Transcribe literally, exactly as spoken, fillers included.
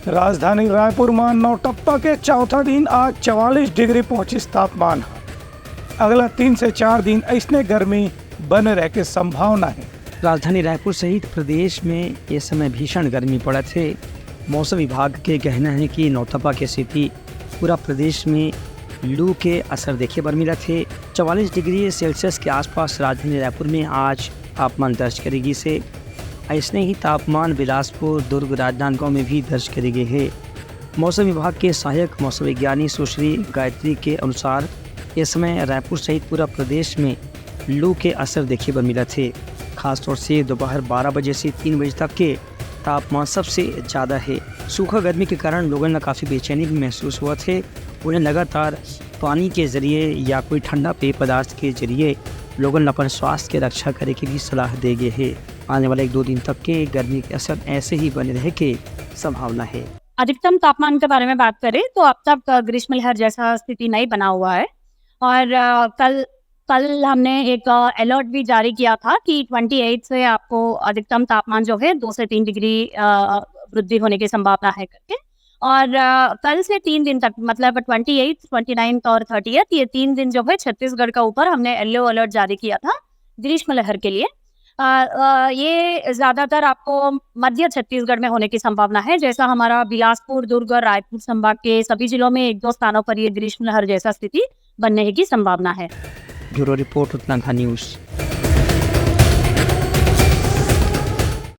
राजधानी रायपुर म नौटप्पा के चौथा दिन आज चवालीस डिग्री पहुंचिस तापमान ह। अगला तीन से चार दिन अइसने गर्मी बने रहे के संभावना हे। राजधानी रायपुर सहित प्रदेश में ये समय भीषण गर्मी पड़त हे। मौसम विभाग के कहना हे कि नौतपा के सेती पूरा प्रदेश में लू के असर देखे बर मिलत हे। चवालीस डिग्री सेल्सियस के आसपास राजधानी रायपुर में आज तापमान दर्ज करे गिस हे। अइसने ही तापमान बिलासपुर, दुर्ग, राजनांदगांव में भी दर्ज करे गे हे। मौसम विभाग के सहायक मौसम विज्ञानी सुश्री गायत्री के अनुसार, ये समय रायपुर सहित पूरा प्रदेश में लू के असर देखे बर मिलत हे। खासतौर से दोपहर बारह बजे से तीन बजे तक के तापमान सबसे ज्यादा हे। सूखा गर्मी के कारण लोगन ला काफी बेचैनी भी महसूस होवत हे। उन्हें लगातार पानी के जरिए या कोई ठंडा पेय पदार्थ के जरिए लोगन ला अपन स्वास्थ्य के रक्षा करे के भी सलाह दे गे हे। आने वाले एक दो दिन तक के गर्मी के असर ऐसे ही बने रहे के संभावना हे। अधिकतम तापमान के बारे में बात करें तो अब तक, अ, ग्रीष्म लहर जैसा स्थिति नहीं बना हुआ है और, अ, कल, कल हमने एक, अ, अलर्ट भी जारी किया था कि ट्वेंटी एट से आपको अधिकतम तापमान जो है दो से तीन डिग्री, अ, वृद्धि होने की संभावना है करके। और, अ, कल से तीन दिन तक, मतलब ट्वेंटी एट, ट्वेंटी नाइन्थ और थर्टियथ, ये तीन दिन जो है छत्तीसगढ़ का ऊपर हमने येलो अलर्ट जारी किया था ग्रीष्म लहर के लिए। अ, अ, ये ज्यादातर आपको मध्य छत्तीसगढ़ में होने की संभावना है। जैसा हमारा बिलासपुर, दुर्ग और रायपुर संभाग के सभी जिलों में एक दो स्थानों पर ये ग्रीष्म लहर जैसा स्थिति बनने की संभावना है। ब्यूरो रिपोर्ट, उतना न्यूज।